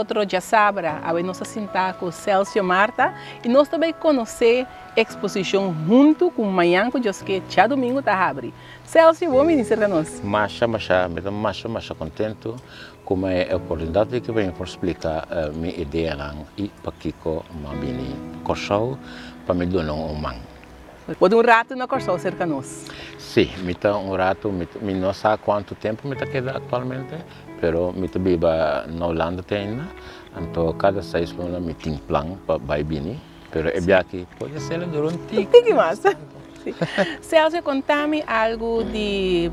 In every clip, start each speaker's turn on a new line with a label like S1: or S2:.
S1: Otro djasabra, awe nos a sinta ku Celcio Martha i nos ta bai konosé eksposishon Huntu ku mañan ku Dios ke djadumingu ta habri. Celcio, bon bini serka nos.
S2: Masha masha, mi ta masha masha kontentu ku mi e oportunidat di ku mi por splika mi ideanan i pakiko mi a bini Kòrsou pa mi duna un man.
S1: Bo ta un ratu na Kòrsou serka nos?
S2: Sí, mi ta un ratu, mi no sa kuantu tempu mi ta keda aktualmente, pero mi ta biba na Hulanda te ainda, anto kada seis luna mi tin plan pa bai bini, pero e biaha pode ser lo dura un tiki.
S1: Un tiki mas. Celso, konta mi algu di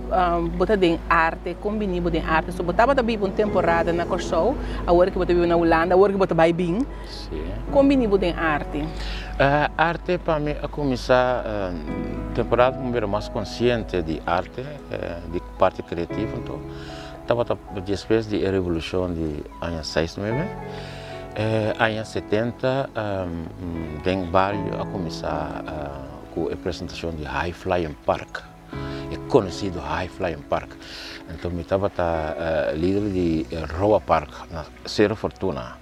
S1: bo ta den arte, kon bini bo den arte? So bo tabata biba un temporada na Kòrsou, awor ku bo ta biba na Hulanda, awor ku bo ta bai bin.
S2: Sí.
S1: Kon bini bo den arte?
S2: Arte pa mi a kuminsá temporada ku mi bira mas konsiente di arte, di parti kreativo anto tabata despues di e revolushon di aña seis nuebe. Aña setenta den bario a kuminsá ku e presentashon di High Flying Park, e konosido High Flying Park. Anto mi tabata lider di Roa Park na Sero Fortuna.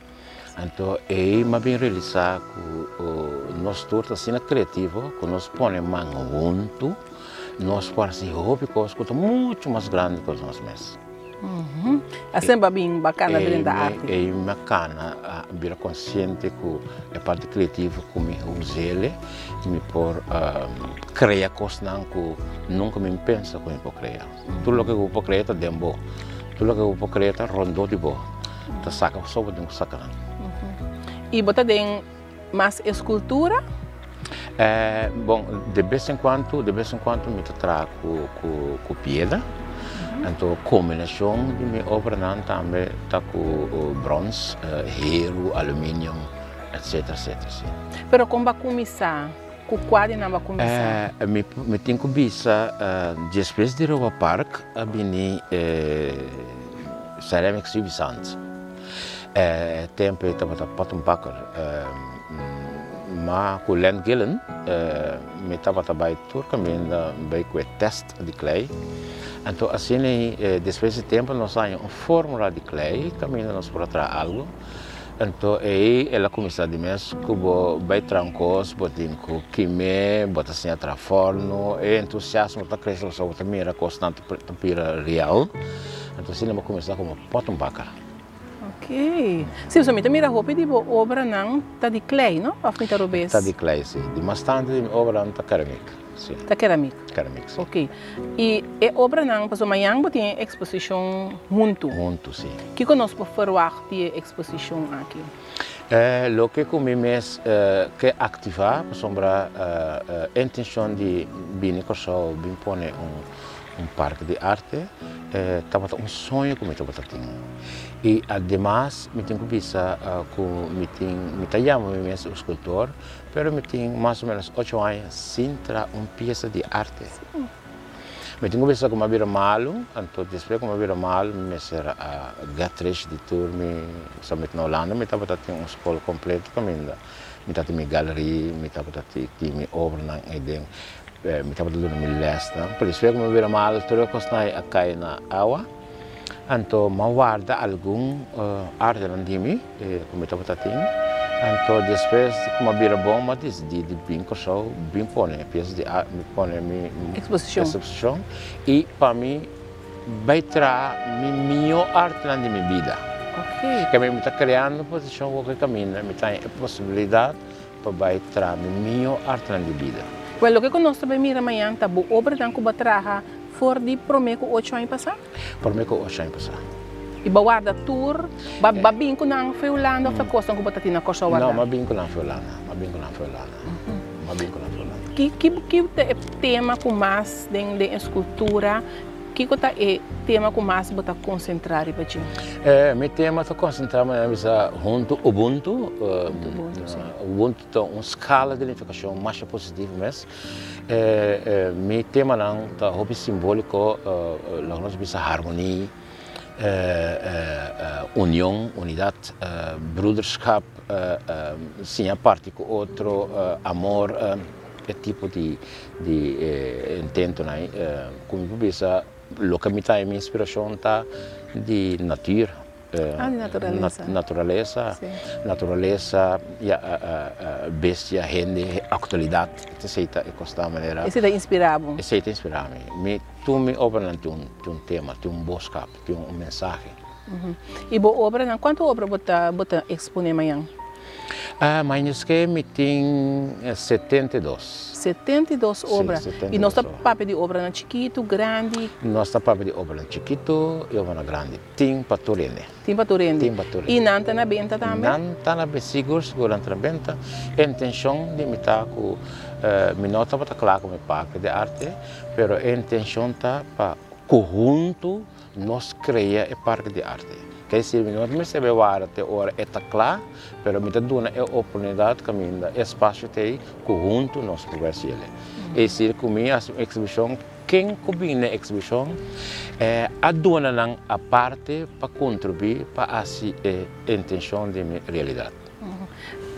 S2: Anto ei m'a bin realisá ku nos tur ta asina kreativo ku nos pone man huntu, nos por hasi hopi kos ku ta muchu mas grandi ku nos mes.
S1: Asina bo a bin bakana drenta arte?
S2: Ei mi a kana a bira konsiente ku e parti kreativo ku mi us'el mi por krea kosnan ku nunka mi pensa ku mi por krea. Tur loke ku bo por krea ta den bo. Tur loke ku bo por krea ta rondó di bo. Ta saka so bo tin ku saka nan.
S1: I bo ta den mas eskultura?
S2: Bon, de bes en kuantu, de bes en kuantu mi ta traha ku ku ku piedra. Anto kombinashon di mi obranan tambe ta ku brons, heru, aluminium, etsetera, etsetera, si.
S1: Pero kon bo a kuminsá? Ku kua di nan bo a kuminsá?
S2: Mi mi tin ku bisa despues di Roba Park a bini Ceramic Suffisant. E tempu ei tabata Pottenbakker. Ma ku Len Gillen mi tabata bai tur kaminda bai ku e tèst di klei. Anto asina ei despues di tempu nos a haña un fórmula di klei kaminda nos por a traha algu. Anto ei el a kuminsá di mes ku bo bai traha un kos, bo tin ku kim'é, bo ta siña traha fòrnu, e entusiasmo ta krese pasobra bo ta mira kosnan ta bira real. Anto asina bo kuminsá komo pòtenbakker.
S1: Ok. Sí, pasobra mi ta mira hopi di bo obranan ta di klei, no? Òf mi ta robes?
S2: Ta di klei, sí. Di mas tantu di mi obranan ta keramik, sí.
S1: Ta keramik?
S2: Keramik, sí.
S1: Ok. I e obranan, pasobra mañan bo tin e eksposishon huntu.
S2: Huntu, sí.
S1: Kiko nos por ferwagt di e eksposishon aki?
S2: Loke ku mi mes ke aktivá, pasobra e intenshon di bini Kòrsou bin pone un parke di arte tabata un soño ku mi tabata tin. I ademas mi tin ku bisa ku mi tin, mi ta yama mi mes un skultor, pero mi tin mas o ménos ocho aña sin traha un piesa di arte. Mi tin ku bisa ku mi a bira malu, anto despues ku mi a bira malu mi mester a get rich di tur mi sa mi na Hulanda mi tabata tin un skol kompleto kaminda mi tabata tin mi galerie, mi tabata tin mi obranan ei den, mi tabata duna mi lesnan, pero despues ku mi a bira malu tur e kosnan ei a kai na awa, anto mi a warda algun artenan di mi ku mi tabata tin, anto despues ku mi a bira bon mi a disidí di bin Kòrsou bin pone pies di arte, bin pone mi eksposishon i pa mi bai traha mi mihó artenan di mi bida. Kende mi ta kreando posishon ku e kaminda mi ta haña e posibilidat pa bai traha mi mihó artenan di bida.
S1: Wèl, loke ku nos ta bai mira mañan ta bo obranan ku bo a traha for di promé ku ocho aña pasá?
S2: Promé ku ocho aña pasá.
S1: I bo a warda tur? Bo a bin ku nan for Hulanda òf ta kosnan ku bo ta tin na Kòrsou wardá?
S2: No, mi a bin ku nan for Hulanda. Mi a bin ku nan for Hulanda. Mi a bin ku nan for Hulanda.
S1: Ki ki ta e tema ku mas den den eskultura? Kiko ta e tema ku mas bo ta konsentrá riba dje?
S2: Mi tema ta konsentrá manera mi bisa huntu Ubuntu. Ubuntu ta un skala di nifikashon masha positivo mes. Mi temanan ta hopi simbóliko, loke nos bisa harmoní, union, unidat, bruderschap, siña parti ku otro, amor. E tipo di di intentonan ei ku mi por bisa loke mi ta mi inspirashon ta di natuur.
S1: Ah, di naturalesa.
S2: Naturalesa,
S1: Si.
S2: Naturalesa, ya, bestia, hende, aktualidat, esei ta e kos ta manera.
S1: Esei ta inspirá bo?
S2: Esei ta inspirá mi. Mi tur mi obranan tin un tin un tema, tin un boskap, tin un mensahe.
S1: I bo obranan, kuantu obra bo ta bo ta eksponé mañan?
S2: Mañan mi tin 72.
S1: 72 obra.
S2: Si, 72
S1: I nos ta
S2: obra.
S1: Papia di obranan chikitu, grandi?
S2: Nos ta papia di obranan chikitu i obranan grandi. Tin pa tur hende.
S1: Tin pa tur hende.
S2: Tin pa tur hende.
S1: I nan ta na benta tambe?
S2: Nan ta na benta, sigur sigur nan ta na benta. E intenshon di mi ta ku mi no tabata kla ku mi parke di arte, pero e intenshon ta pa ku huntu nos krea e parke di arte. Ke esei mi no mester bai wara te ora e ta kla, pero mi ta duna e oportunidat kaminda e espasio ta ei ku huntu nos por bai hasiel. Es desir ku mi hasi un eksibishon, ken ku bini na e eksibishon a duna nan aparte pa kontribuí pa hasi e intenshon di mi realidat.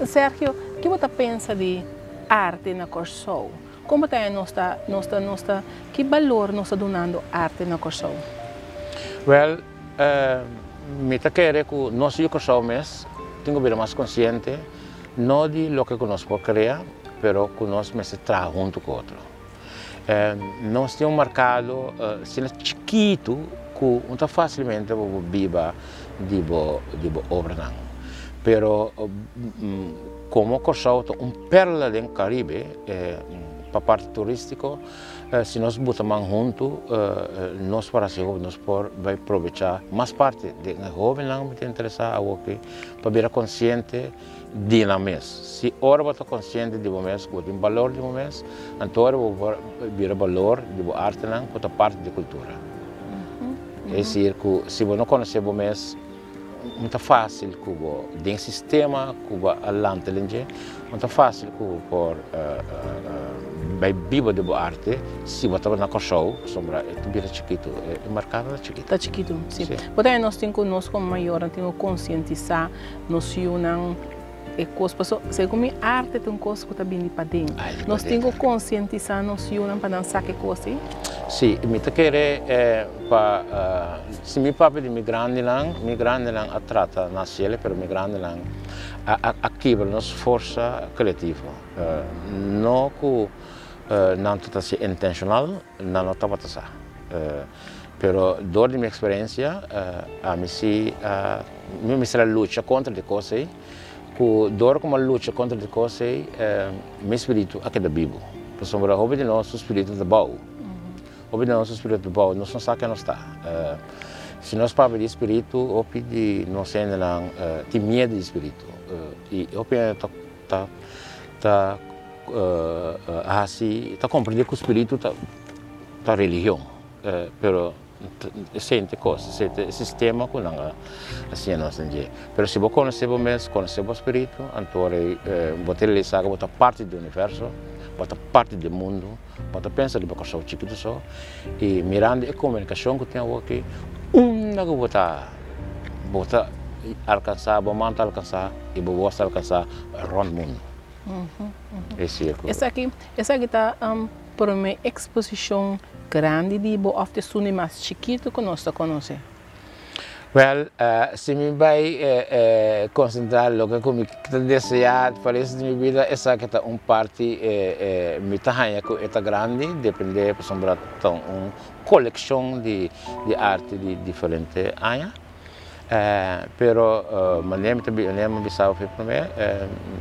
S1: Sergio, ki bo ta pensa di arte na Kòrsou? Kon bo ta haña nos ta, nos ta, nos ta, ki balor nos ta dunando arte na Kòrsou?
S2: Wèl, mi ta kere ku nos yu Kòrsou mes tin ku bira mas konsiente, no di loke ku nos por krea, pero ku nos mester traha huntu ku otro. Nos tin un merkado asina chikitu ku no ta fasilmente bo por biba di bo di bo obranan. Pero komo Kòrsou ta un perla den Karibe pa parti turístiko, si nos buta man huntu nos por hasi hopi, nos por bai probechá mas parti den e hóbennan ku ta interesá awoki pa bira konsiente di nan mes. Si ora bo ta konsiente di bo mes, ku bo tin balor di bo mes, anto ora bo por bira balor di bo artenan ku ta parti di kultura. Es desir ku si bo no konosé bo mes, no ta fásil ku bo den sistema ku bo a lanta den dje, no ta fásil ku bo por bai biba di bo arte si bo tabata na Kòrsou, pasobra e ta bira chikitu, e merkado ta chikitu.
S1: Ta chikitu, si. Por tanto nos tin ku nos komo mayornan tin ku konsientisá nos yunan e kos paso segun mi arte ta un kos ku ta bini paden. Nos tin ku konsientisá nos yunan pa nan sa ke kos ei.
S2: Sí, mi ta kere pa si mi papia di mi grandinan, mi grandinan a trata na hasiel pero mi grandinan a kibra nos forsa kreativo. No ku nan ta ta hasi intenshonal, nan no tabata sa. Pero dor di mi eksperensia ami si a mi mester a lucha kontra di kos ei, ku dor ku mi a lucha kontra di kos ei mi spiritu a keda bibu. Pasobra hopi di nos su spiritu ta bou, hopi di nos su spiritu ta bou, nos no sa ke nos ta. Si nos papia di spiritu hopi di nos hendenan tin miedu di spiritu i hopi hende ta ta ta hasi ta komprende ku spiritu ta ta religion, pero esei no ta e kos, esei ta e sistema ku nan a siña nos den dje. Pero si bo konosé bo mes, konosé bo spiritu, anto ora ei bo ta realisá ku bo ta parti di universo, bo ta parti di mundu, bo ta pensa riba Kòrsou chikitu so, i mirando e komunikashon ku tin awoki, unda ku bo ta, bo ta alkansá, bo man ta alkansá i bo bos ta alkansá rònt mundu. Esei ku.
S1: Esaki, esaki ta Prome eksposishon grandi di bo òf ta esun di mas chikitu ku nos ta konosé?
S2: Wèl, si mi bai konsentrá loke ku mi ta deseá pa resto di mi bida, esaki ta un parti mi ta haña ku e ta grandi, dependé pasobra ta un kolekshon di arte di diferente aña. Pero manera mi ta manera mi a bisa bo promé,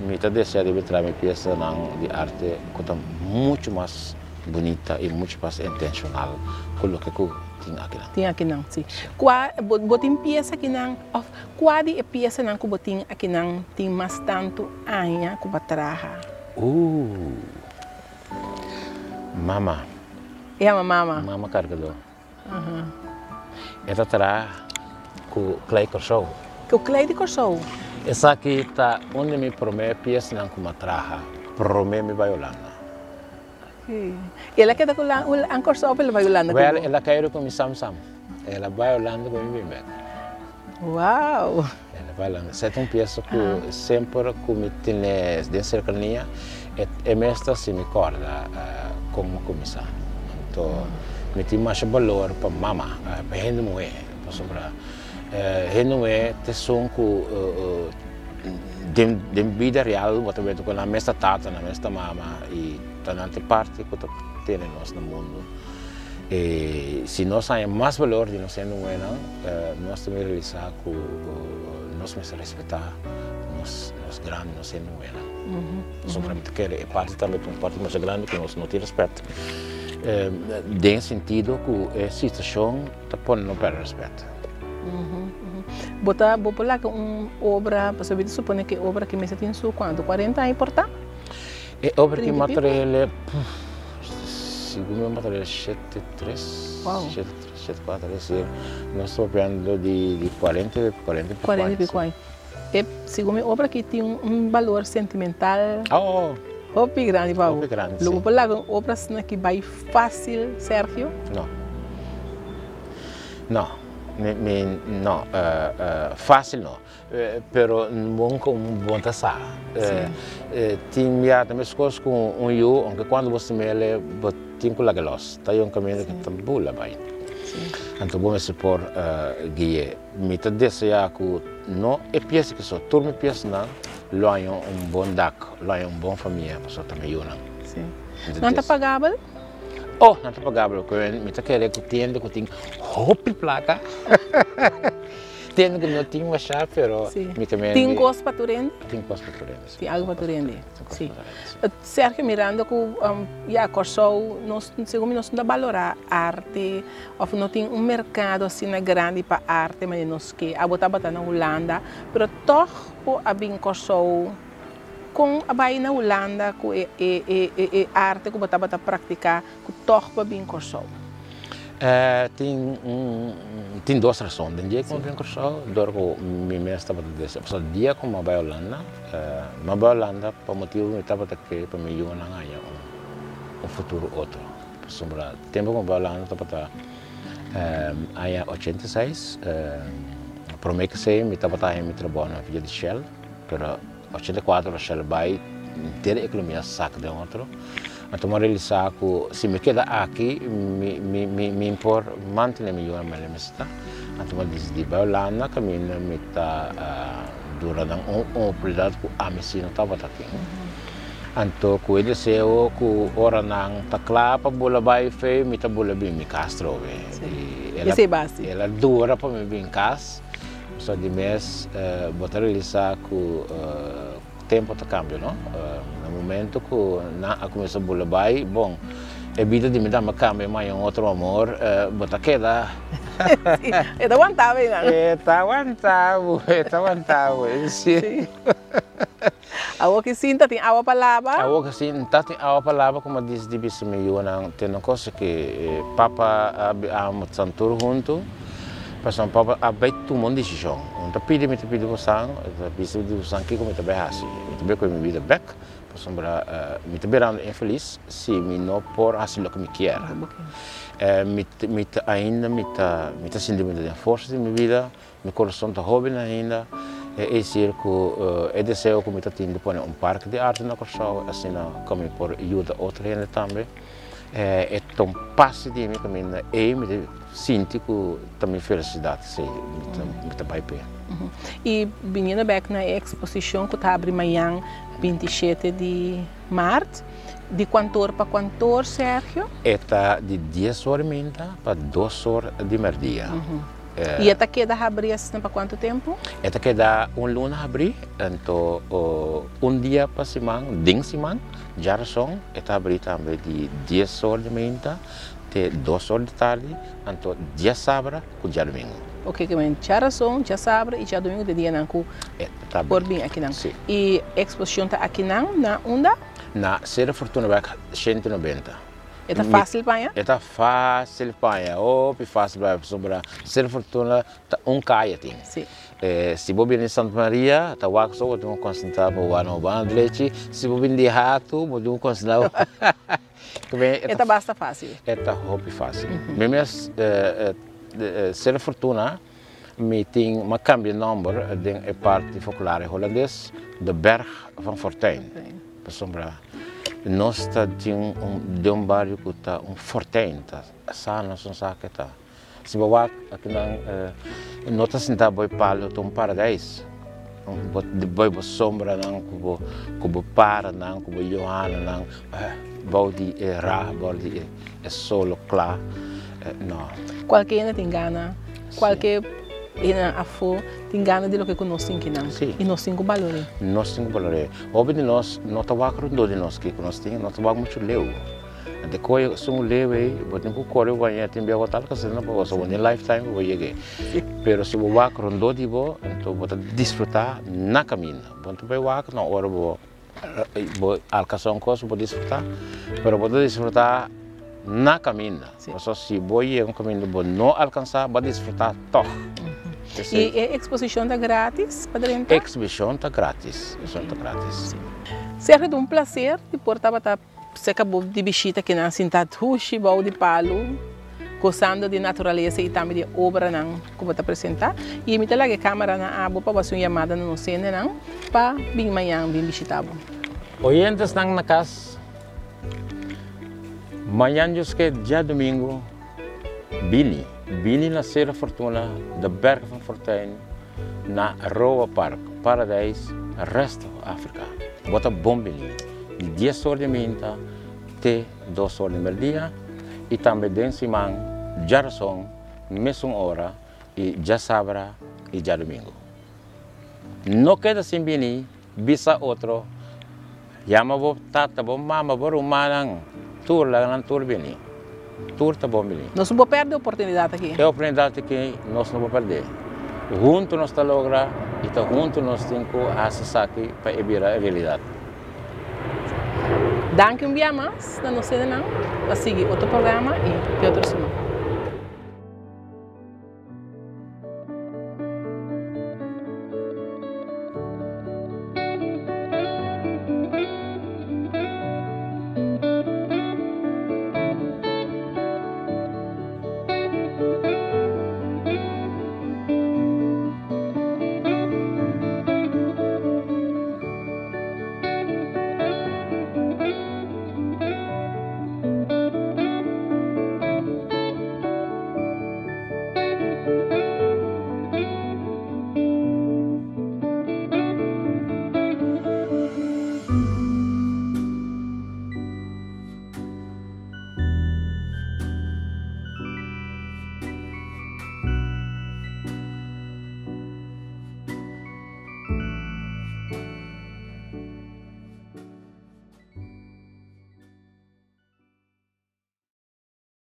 S2: mi ta desea di traha mi piesanan di arte ku ta muchu mas bunita i muchu mas intenshonal ku loke ku tin akinan.
S1: Tin akinan, si. Kua bo tin piesa akinan òf kua di e piesanan ku bo tin akinan tin mas tantu aña ku bo a traha?
S2: Ooh! Mama.
S1: E yama mama?
S2: Mama kargadó. E ta traha ku klei Kòrsou.
S1: Ku klei di Kòrsou?
S2: Esaki ta un di mi promé piesnan ku mi a traha promé mi bai Hulanda.
S1: I el a keda ku an Kòrsou òf el a bai Hulanda ku bo?
S2: Wèl, el a kairu ku mi sam sam. El a bai Hulanda ku mi bin bèk.
S1: Wow!
S2: El a bai Hulanda. Esei ta un piesa ku semper ku mi tene den serkania e mes ta hasi mi kòrda kon mi kuminsá. Anto mi tin masha balor pa mama, pa hende muhé, pasobra Hende muhé ta esun ku den bida real bo ta weta ku nan mes ta tata, nan mes ta mama i ta nan ta e parti ku ta tene nos na mundu. I si nos haña mas balor di nos hende muhénan, nos ta bin realisá ku nos mester respetá nos grandi, nos hende muhénan. Pasobra mi ta kere e parti tambe ta un parti masha grandi ku nos no tin rèspèt den e sentido ku e situashon ta pone no pèrdè rèspèt.
S1: Bo ta bo por laga un obra, pasobra mi ta supone ku e obra aki mester tin su kuantu, kuarenta aña por ta?
S2: E obra aki material segun mi material shete tres, shete tres, shete kuater, es decir nos ta papiando di kuarenta, kuarenta i piku aña.
S1: Kuarenta i piku aña. E segun mi obra aki tin un balor sentimental hopi grandi pa bo. Lo bo por laga un obra asina ki bai facil, Sergio?
S2: No. No. Mi, mi, no. Facil no. Pero bon ku bo ta sa. Tin bia ta meskos ku un yu, aunke kuando bo stim'el bo tin ku laga los. Ta un kaminda ku ta bula bai. Anto bo mester por gui'e. Mi ta deseá ku no e piesa ki so, tur mi piesanan lo haña un bon dak, lo haña un bon famia, pasobra ta mi yunan.
S1: Sí. Nan ta pagabel?
S2: Oh, nan ta pagabel. Ku mi ta kere ku tienda ku tin hopi plaka. Tienda ku no tin mashá, pero mi ta mende.
S1: Tin kos pa tur hende?
S2: Tin kos pa tur hende,
S1: sí. Tin algu pa tur hende, sí. Sergio, mirando ku ya Kòrsou nos segun mi nos no ta balorá arte òf no tin un merkado asina grandi pa arte manera nos ke. Abo tabata na Hulanda, pero tòg bo a bin Kòrsou. Kon a bai na Hulanda ku e e arte ku bo tabata praktiká ku tòg bo a bin Kòrsou?
S2: Tin tin dos rason. Den dia ku mi a bin Kòrsou, dor ku mi mes tabata desea, pasobra dia ku mi a bai Hulanda, mi a bai Hulanda pa motibu ku mi tabata ke pa mi yunan haña un futuro otro. Pasobra tempu ku mi a bai Hulanda tabata aña 86, prome ku esei mi tabata haña mi trabou na via di Shell, pero 84 Shell bai henter e ekonomia sak den otro. Anto mi a realisá ku si mi keda aki mi mi mi mi por mantené mi yunan manera mi sta. Anto mi a disidí bai Hulanda kaminda mi ta dura nan un oportunidat ku ami si no tabata tin. Anto ku e deseo ku ora nan ta kla pa bula bai fe mi ta bula bin mi kas trobe.
S1: I el a
S2: el a dura pa mi bin kas. So di mes bo ta realisá ku tempu ta kambia no. Na momento ku nan a kuminsá bula bai, bon, e bida di mi tambe a kambia, mi haña un otro amor, bo ta keda.
S1: Sí, e ta wantá bo einan.
S2: E ta wantá bo, e ta wantá bo, sí.
S1: Awor ki sin ta tin awa pa laba.
S2: Awor ki sin ta tin awa pa laba, komo a disi di bisa mi yunan, tene kos ki papa a amo san tur huntu, pasobra papa a bai tuma un desishon. Un ta pidi, mi ta pidi bosan, ta bisa di bosan kiko mi ta bai hasi. Mi ta bai kohe mi bida bek, pasobra mi ta birando infelis si mi no por hasi loke mi kier. Mi mi ta ainda mi ta mi ta sinti mi ta den forsa di mi bida. Mi kurason ta hóben ainda, e esir ku e deseo ku mi ta tin di pone un parke di arte na Kòrsou, asina ku mi por yuda otro hende tambe. E ta un parti di mi kaminda ei mi ta sinti ku ta mi felisidat, si mi ta bai p'e.
S1: I biniendo bèk na e eksposishon ku ta habri mañan 27 di mart, di kuantor pa kuantor, Sergio?
S2: E ta di dies or i minta pa dos or di mèrdia.
S1: I e ta keda habrí asina pa kuantu tempu?
S2: E ta keda un luna habrí, anto un dia pa siman, den siman, djarason e ta habrí tambe di dies or di mainta te dos or di tardi, anto diasabra ku djadumingu.
S1: Oke, ke men djarason, djasabra i djadumingu ta e dianan ku por bin akinan.
S2: Si.
S1: I eksposishon ta akinan na unda?
S2: Na Sede Fortunaweg 190.
S1: E ta fácil paña?
S2: E ta fácil paña, hopi fácil paña, pasobra Ser Fortuna ta un kaya tin.
S1: Sí.
S2: Si bo bini di Santa Maria, ta wak so bo tin ku konsentrá pa wak na bo banda drechi, si bo bini di Hato, bo tin ku konsentrá pa
S1: E ta basta fácil.
S2: E ta hopi fácil. Mi mes Ser Fortuna, mi tin, mi a kambia nòmber den e parti folklore holandes, De Berg van Fortuin. Pasobra nos ta tin un den un bario ku ta un fortuin, ta sa nos no sa ke ta. Si bo wak akinan No ta sinta bou palu, ta un paradijs. Bou bo sombranan, ku bo ku bo paranan, ku bo yohananan, bou di e ra, bou di e solo kla. No.
S1: Kualke hende tin gana, kualke hende afó tin gana di loke ku nos tin kinan. I nos tin ku balor'é.
S2: Nos tin ku balor'é. Hopi di nos no ta wak rondó di nos kiko nos tin, nos ta wak muchu leu. Ante koe esun leu ei, bo tin ku kore baña, tin bia bo ta alkansa na bo, so bo tin lifetime pa bo yega ei. Pero si bo wak rondó di bo, anto bo ta disfrutá na kaminda. Bo no ta bai wak na ora bo bo alkansa un kos bo disfrutá, pero bo ta disfrutá na kaminda. Pasobra si bo yega un kaminda bo no alkansá, bo a disfrutá tòg.
S1: I e eksposishon ta gratis pa drenta?
S2: Eksibishon ta gratis, eksibishon ta gratis.
S1: Sergio, ta un plaser di por tabata Serka bo di bishita kinan sinta dushi bou di palu, gosando di naturalesa i tambe di e obranan ku bo ta presentá. I mi ta laga e kamera na abo pa bo hasi un yamada na nos hendenan pa bin mañan bin bishita bo.
S2: Oyentesnan na kas, mañan Dios ke djadumingu bini, bini na Sero Fortuna, de Berg van Fortuin, na Roa Park, Paradijs, Rest of Africa. Bo ta bon bini. Di dies or di minta te dos or di merdia i tambe den siman djarason mesun ora i djasabra i djadumingu. No keda sin bini, bisa otro, yama bo tata, bo mama, bo rumannan, tur laga nan tur bini. Tur ta bon bini.
S1: Nos no por perde e oportunidat aki.
S2: E oportunidat aki nos no por perde. Huntu nos ta logra i ta huntu nos tin ku hasi esaki pa e bira realidat.
S1: Danki un bia mas na nos hendenan pa sigui otro programa i te otro siman.